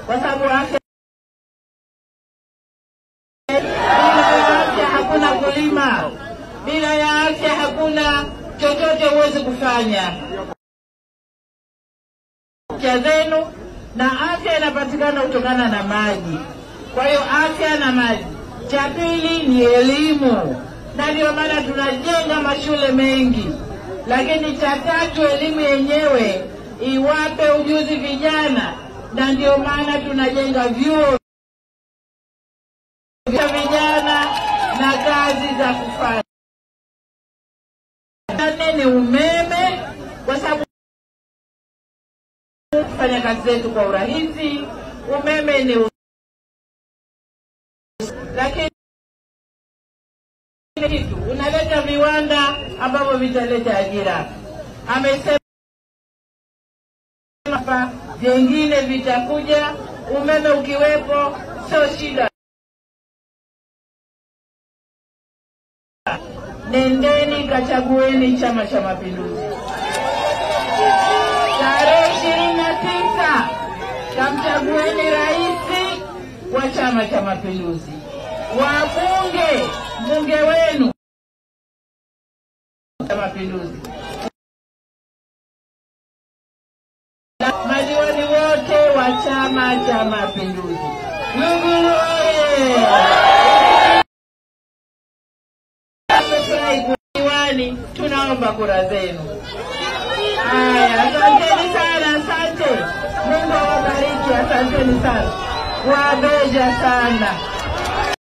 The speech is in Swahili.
Kwa sababu afya, bila ya afya hakuna kulima, bila ya afya hakuna chochote huwezi kufanya. Afya zenu, na afya inapatikana kutokana na maji. Kwa hiyo afya na maji. Cha pili ni elimu, na ndio maana tunajenga mashule mengi. Lakini cha tatu, elimu yenyewe iwape ujuzi vijana, na ndio maana tunajenga vyuo vya vijana na kazi za kufanya. Nne ni umeme, kwa sababu kufanya kazi zetu kwa urahisi. Umeme ni, lakini kitu unaleta viwanda ambavyo vitaleta ajira. Amesema hapa vingine vitakuja, umeme ukiwepo sio shida. Nendeni kachagueni Chama cha Mapinduzi. Tarehe 29 kamchagueni rais wa Chama cha Mapinduzi. Wabunge, mbunge wenu cha Mapinduzi. Madiwani wote wa Chama cha Mapinduzi. Luguru oye! Diwani, tunaomba kura zenu. Haya, asanteni sana, asante. Mungu awabariki, asanteni sana. Wabeja sana.